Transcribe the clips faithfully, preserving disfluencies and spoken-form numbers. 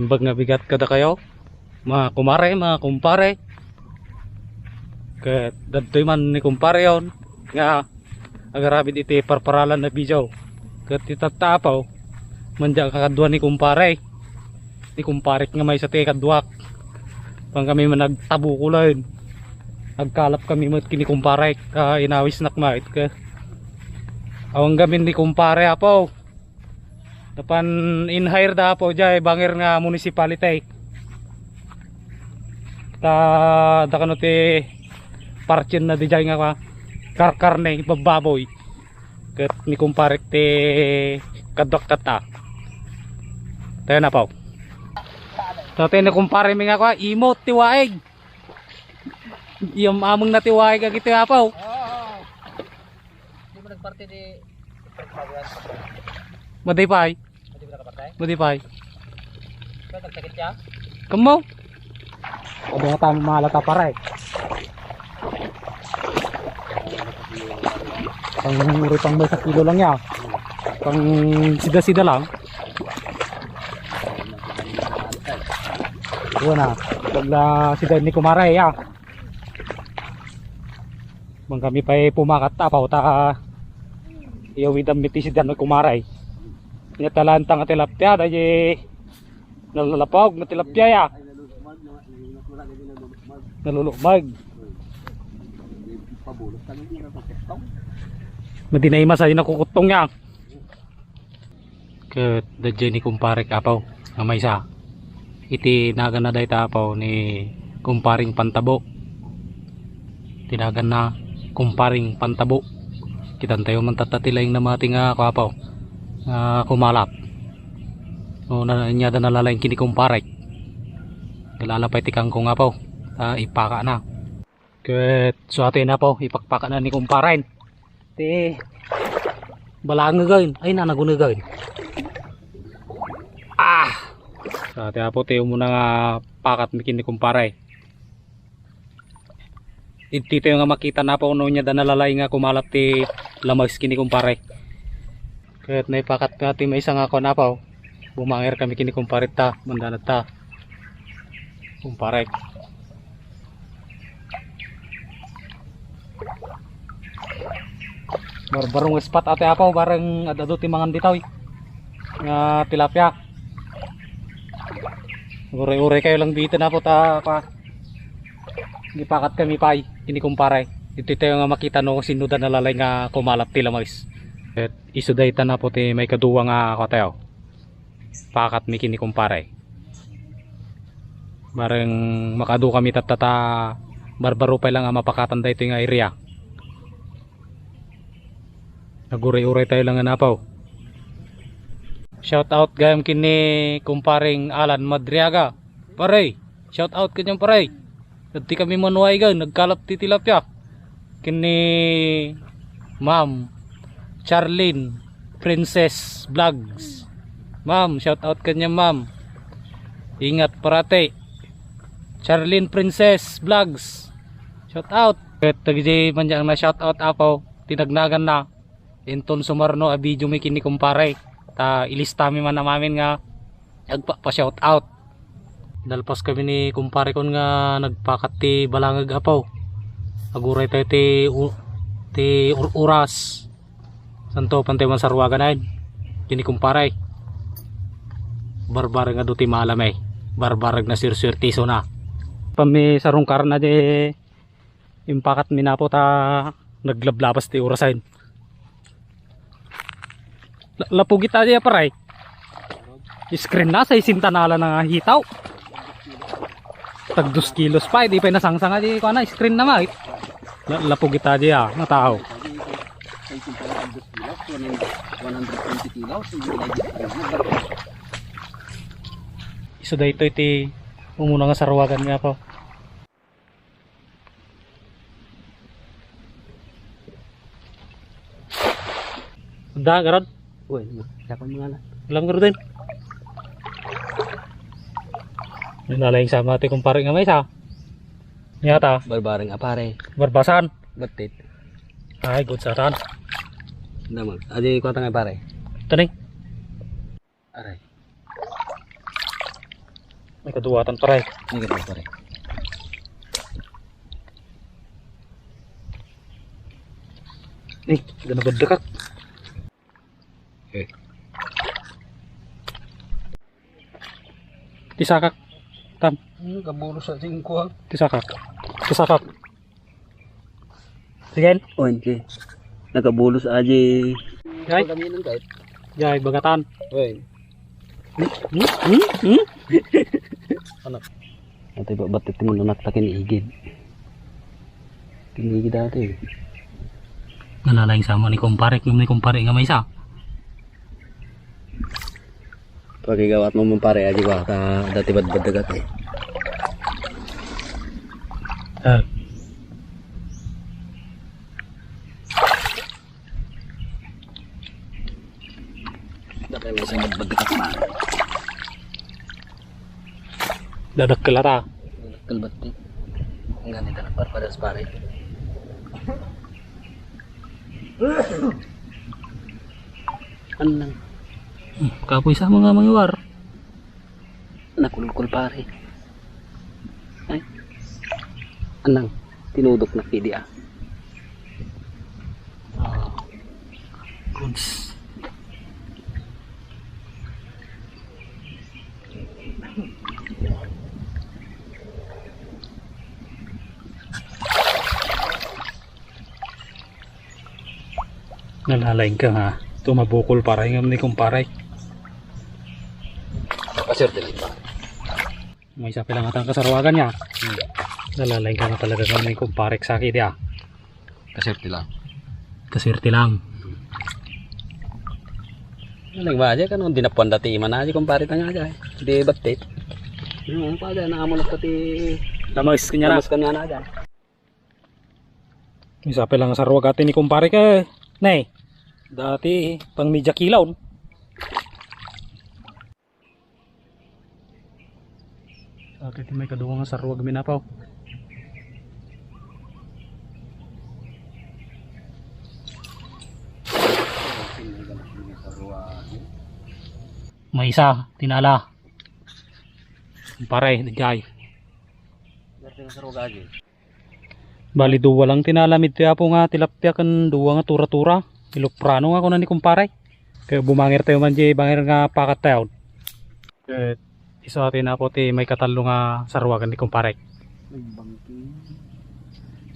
Imbag nga bigat kadakayo, mga kumare, mga kumpare. Ket dagitoy man ni kumpareyon nga agaramid iti parparalan a video. Ket itatta, apo, mandiak a kadua ni kumpare. Ni kumparek nga maysa ti kaduak. Pan kami man nagtabukolen. Agkalap kami met ken ni kumparek. Ah, inawisnak met ket awan gamin ni kumpare, apo. Napan in-hire da, apo, jay bangir nga municipality. Ta, da kano ti partienna dijay nga karkarne, babbaboy. Ket ni kumparek ti kaduak tatta. Tayo na, apo. Tayo ni kumpare mi nga kua, imot ti waig. Iyam-ameng na ti waig agitoy, apo. Oo. Di mo nagparte di. Madipay. Madipay. Ba't nagsakit siya? Kamo? Adu nga tayo mahalata, pare. Pang uri pang may sa kilo lang ya. Pang sida-sida lang. Wala na. Pagla sida ni kumare ya. Mang kami pa'y pumakat, apo, ta iyawidam mi ti sidan ni kumaray. Nya talanta nga tilapia, dayi nalalapog na tilapia ya. Nalulukmag. Madinay masay nakukuttong ya. Ket daydiay ni kumparek, apo, nga maysa. Iti naganna dayta, apo, ni kumparing Pantabo. Iti naganna kumparing Pantabo. Kitantayo man tatta ti laing na mati nga, apo, nga kumalap. No, na, inyada nalalaing ken ni kumparek. Galala pay ti kangkong, apo. Ah, ipakana. Ket suaten, apo, ipakpakana ni kumparen. Ti balangegen. Ay, nanagunegen. Ah! Suaten, apo, ti umuna nga pakat mi ken ni kumpare. Idtoy nga makita na, apo, no inyada nalalaing nga kumalap ti lames ken ni kumpare. Ket naipakat nga ti maysa nga kuan, apo. Bumangir kami ken ni kumpare ta, mandanat ta. Kumpare. Barbarong spot ati, apo, bareng ad-adu ti mangan ditoy nga tilapia. Uray-uray kayo lang dito na po ta pa. Gipakat kami pay, ken ni kumpare. Ditoy tayo nga makita no sino da nalalay nga kumalap ti lames. Ket isu dayta na po ti maikadua nga katayo. Pakat mi ken ni kumpare. Bareng makadu kami tatta ta barbaro pay lang a mapakatan daytoy nga area. Naguray-uray tayo lang nga napaw. Shout out gayam ken ni kumparing Alan Madriaga. Pare, shout out kaniam, pare. Dagiti kami manuwaigan, nagkalap ti tilapia. Ken ni Ma'am Charlene Princess Vlogs. Ma'am, shout out kaniam, Ma'am. Ingat parati. Charlene Princess Vlogs. Shout out. Ket dagiti madiay nga shout out, apo, ti nagnaganna. Inton sumarno a video mi ken ni kumpare. Ta ilista mi man amin nga agpa-, pa-shout out. Nalpas kami ni kumpare kon nga nagpakat ti balangag, apo. Aguray tayo ti u-, ti ur-, oras. Santo, pantay man sarwagan ay. Ken ni kumpare. Barbareng adu ti malam ay. Barbareng na suersuertiso na. Pamisarungkar na di impakat mi napo ta naglablabas ti orasen. La-, lapugit adi a paray. Screen na, sa isinta na la nangahitaw. Tag dos kilos pa, di pay nasangsanga di kuana, screen na, mait. La-, lapugit adi a, nga tao. One hundred twenty kilos, hindi na yung screen na. Isu daytoy ti umuna nga sarwagan nga po. Da, garod? Uy, dapat mga na. Alam, garod din. Nalaing sama ti kumpare nga maysa. Yata. Barbareng a pare. Barbasan. Batit. Ay, good satan. Damag. Adi, kuha nga pare. Ito ni. Aray. May kaduwatan, pare. May kaduwa, pare. Eh, gana badakak. Eh. Ti sakak. Tam. Hmm, kabulos sa tingko. Ti sakak. Ti sakak. Sige. O, hindi. Nakabulos aja. Jay. Pagaminan, kahit. Jay, bagatan. Oy. Hmm? Hmm? Hmm? Ano? Ate, ba, ba't iti mo anak ta kinigid? Kinigid ate. Nalalaing sama ni kumpare, ni kumpare nga maysa. Pagigawat mo, pare, aji ko, ta dati badbad dagat eh. Ah. Dati may sa badbad dagat, pare. Dadakkel ata. Dadakkel batti. Ang ganito na, par-, pares, pare. Anang. Hmm, kapoy sa mga mangiwar. Nakulkul, pare. Ay. Anang, tinudok na kidi, ah. Ah. Goods. Nalalaing ka nga. Tumabukol, pare, ngem ni kumpare. Paserte lang ba? May isa pa lang atang kasarwagan niya. Hmm. Nalalaing ka nga talaga ngem ni kumpare sa kidi, ah. Kaserte lang. Kaserte lang. Nagbaja ka no, dinapuan dati imana, di kumpare ta nga, di. Di batit. Yung pa, di, naamulat pati. Namas kanya na. Namas kanya na, di. Isa pa lang sarwag ati ni kumpare ka. Nay, dati pang media kilaw. Ati ti may kaduwa nga sarwag minapaw. May isa, tinala. Pare, dijay. Sarwag agi. Bali, duwa lang ti naaramid ti Apo nga tilapia ken duwa nga tura-tura. Iloprano nga kuna ni kumpare. Kaya bumangir tayo man di bangir nga pakat tayo. Eh, isu ati na po ti may katallo nga sarwagan ni kumpare. Nagbangking.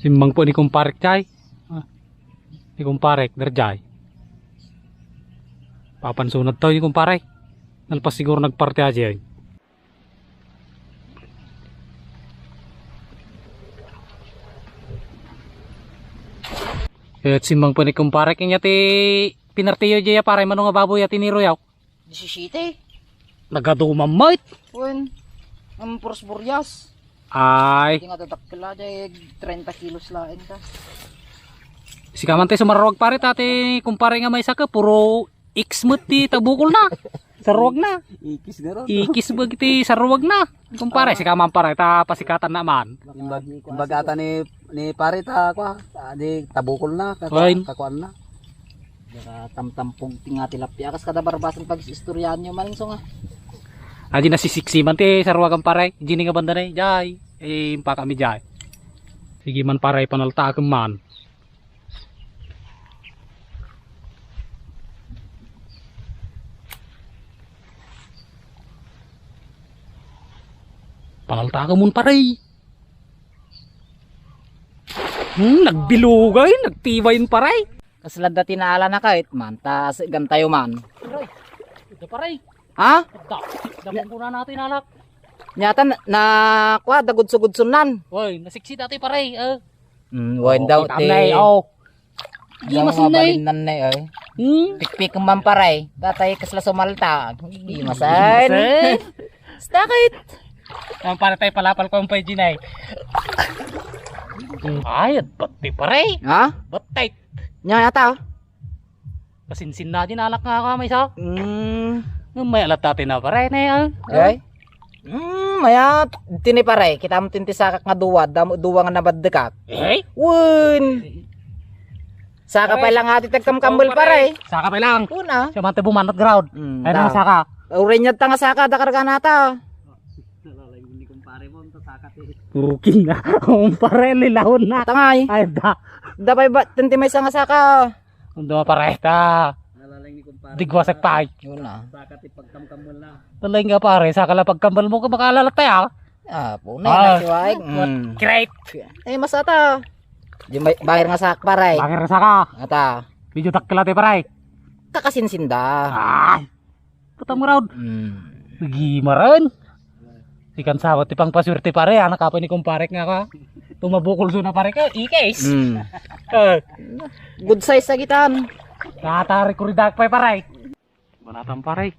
Simbang po ni kumpare, chay. Ah, ni kumpare, derjay. Papansunod tayo ni kumpare. Nalpas siguro nagparte aja, eh. Ket simmang pay ni kumpare, kanya ti pinartiyo diay, pare, mano nga baboy a tiniroyaw? Disisiete. Nagaduman met. Wen, ang puros burias. Ay. Di nga tatakkel la, di treinta kilos laeng ka. Sika man ti sumarwag, pare, ta ti kumpare nga maysa ka, puro X met ti tabukol na. Sarwag na. Ikis nga ron. Ikis met ti sarwag na. Kumpare, sika man, pare, ta pasikatan na man. Imbag-, imbag ata ni, ni pare ta, kwa, ah, di tabukol na, kaka-, Oy. Kakuan na. Nakatamtampog ti nga tilapia. Kas kada barbasan pag-istoryahan nyo man, so nga. Adi nasisiksi man ti sarwagan, pare. Jini nga banda na, jay. Eh, impakami jay. Sige man, pare, panaltaak man. Panaltaak mon, pare. Hmm, nagbilugay, nagtibayin, pare. Kasla da ti naala na kayat man, ta sigantayo man. Aray, ito, pare. Ha? Da, da kung kuna natin alak. Nyata na, na, kwa, da gudso-gudson nan. Oy, nasiksi dati, pare. Eh. Mm, wen daw kita ti na, eh, oh. Di masin na, eh. Mabalin nan na, eh. Hmm? Pikpik man, pare. Tatay, kasla sumalta. Di masin. Masin. Stakit. Ang pare tayo, palapal ko ang pwede na, eh. Ay, at bati, pare. Ha? Bati. Nya, ata, oh. Kasinsin na din alak nga ka, maysa. Mm. Ngem may alat dati na, pare, ne, ah. Ay? Mm, maya, tini, pare, kita mo tinti sakak nga duwa, damo, duwa nga nabaddekat. Eh? Wen. Saka pa lang ati tagkamkambal, pare. Saka pa lang. Una. Siya man ti bumanat ground. Mm, ay, ta. Nang saka. Uray niya ta nga saka, da karga nata. Booking na. Kumpare, lilawon na. Tangay. Ay, da. Dapay ba, tenti may sanga saka. Unda, pare, ta. Digwasak pa. Yun na. Talaga, pare, saka lang pagkambal mo, makalalat tayo, ah. Ah, punay Ah, na si Waig. What Mm. great. Eh, masata. Di may, bayar nga sak, pare. Bakit rasa ka? Ata. Medyo dakkel ate, pare. Kakasinsinda. Ah. Puta mo raw. Mm. Lagi maran. Ikan sa ti pangpaswerte, pare, anak apa ni kumparek nga ka. Tumabukol suna, pare, ka, ikes. Mm. Eh. Good size sa gitan. Tatari ko rin dakpay, pare. Banatan, pare.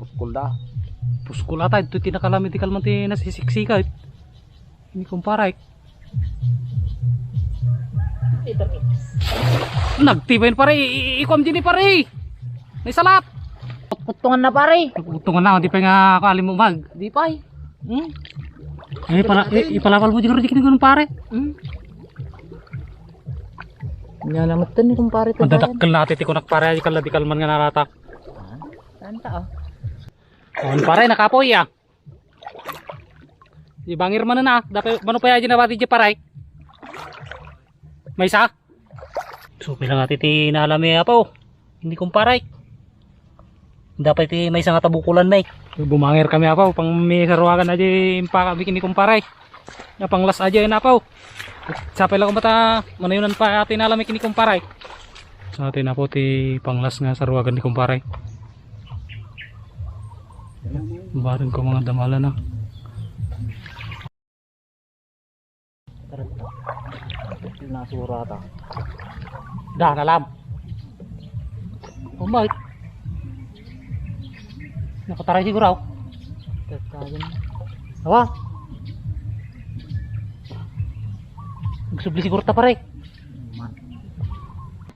Puskol da. Puskol ata, ito ti nakalamidikal man ti nasisiksika, eh. Ini kumpare. Nagtibay, pare. I-, i-, ikuam din, pare. Naisalat. Putpungan na, pare. Putpungan na, di pa nga ako alim umag. Di pa, eh. Hmm? Eh, pala, eh, ipalapal mo siguro di kinigunong, pare. Hmm? Nya naman ni kumpare to. Ang dadakkel na ati ti kunak, pare, ay kalabikal man nga narata. Saan ta, oh? On, pare, nakapoy, ah. Di bangir man na, dapat mano pa yaji na pati di, pare. May isa? So, bilang ati ti nalami, apo. Hindi kumpare. Dapat ti may isa nga tabukulan, may. Bumangir kami, apo, pang may saruagan na di impaka bikin ni kumpare. Napanglas aja yun, apo. Sapay lang kumata, manayunan pa ati nalami kini kumpare. Sa atin, apo, ti panglas nga saruagan ni kumpare. Bareng ko mga damala na. Nasura ta. Da, nalam. Umay. Nakataray siguro ako. Awa. Nagsubli siguro ta, pare.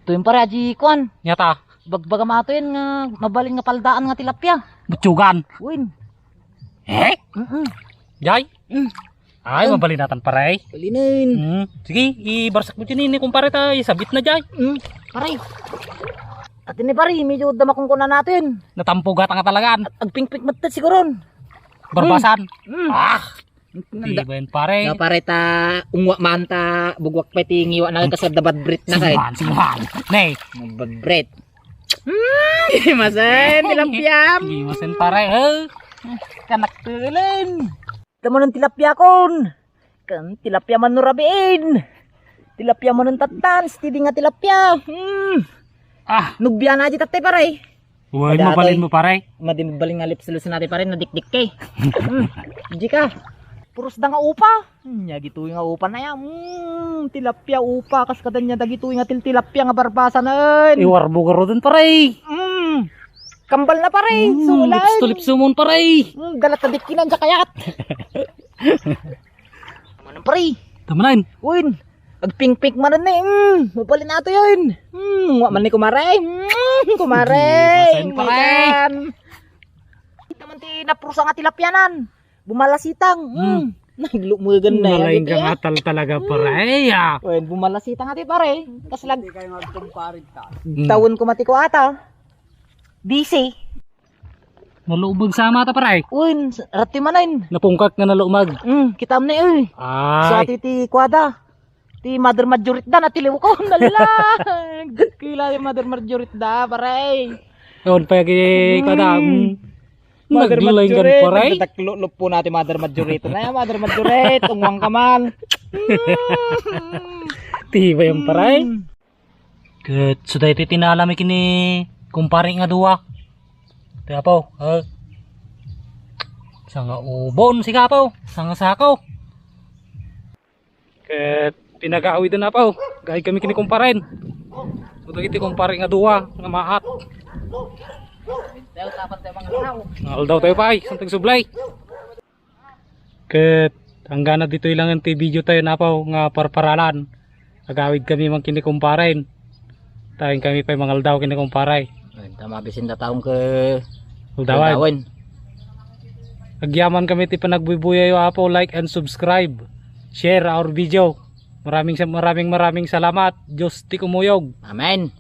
Ito yung pare, aji kuan. Nyata. Bagbaga mato yun nga mabalin nga paldaan nga tilapia. Butsugan. Win. Eh? Mm-mm. Jay? Mm. Ay, mabalinatan, pare. Balinen. Hmm. Sige, ibarsak mo din ini, kumpare, ta isabit na, Jay. Mm. Pare. At ini, pare, medyo damakong ko na natin. Natampugat ang talagan. Agpingpik matat siguron. Barbasan. Mm. Ah. Nanda. Di ba yun, pare? Nga, pare, ta ungwa man ta bugwak pa ti ngiwa na kasar da bad breath na kay. Sige man, sige man. Nay. Bad breath. Mm, gimasen, tilapia. Gimasen, pare, eh. Kanak tulen. Tamanan tilapia kon. Kan tilapia man no rabiin. Tilapia man no tattan, steady nga tilapia. Hmm. Ah. Nubya na di tatay, pare. Uy, mabalin mo, pare. Madi mabalin nga lips-lips natin, pare, nadikdik kay. Hmm. Di ka. Puros da nga upa. Hmm, nya gitoy nga upa na yan. Hmm, tilapia upa. Kas kada nya dagitoy nga til tilapia nga barbasan. Iwarbo garo dun, pare. Hmm. Kambal na, pare. Hmm, sulay. Lips to lips mo, pare. Hmm, dalat na dikkinan sa kayat. Manang, pare. Tamanan. Uy, agpingpik manen ni. Mm, mupalin ato yun. Mm, wa man ni kumare. Mm, kumare. Di masen, pare. Ikan. Ita man ti naprusa nga tilapianan. Bumalasitang. Mm. Mm. Naglumegan na yan. Malaing ka nga tal talaga, pare, ah. Uy, bumalasitang ati, pare. Kaslag. Hindi kayo nga kumparin ta. Mm. Tawon ko mati ko ata. Busy. Naluubag sa mata, pare. Uy, rati manen. Napungkak nga naluumag. Mm, kitam ni, uy. Ay. Sa ati ti kuada. Ti Mother Majority da, natiliw ko. Nala. Kila yung Mother Majority da, pare. Yun pa yung kuada. Mm. Mm. Mother Majority, pare. Nagdaklo lupo na ti Mother Majority na yan, Mother Majority. Tungwang ka man. Mm. Tibay yung pare. Mm. Ket so daytoy ti nalami kini kumpare nga dua. Ti apo, eh. Sanga ubon si kapo, sanga sako. Ket pinagaawiden apo. Gaid kami kini kumparen. Ito iti kumpare nga dua nga maat. Aldaw tayo pa ay, santag sublay. Ket hanggana ditoy lang ti video tayo napaw nga parparalan. Agawid kami man kini kumparen. Tayon kami pay mangaldaw kini kumpare. Ay, tama bisin da taong ke aldawan. Aldawan. Agyaman kami ti panagbuybuyay, apo, like and subscribe. Share our video. Maraming sa-, maraming, maraming salamat. Diyos ti kumuyog. Amen.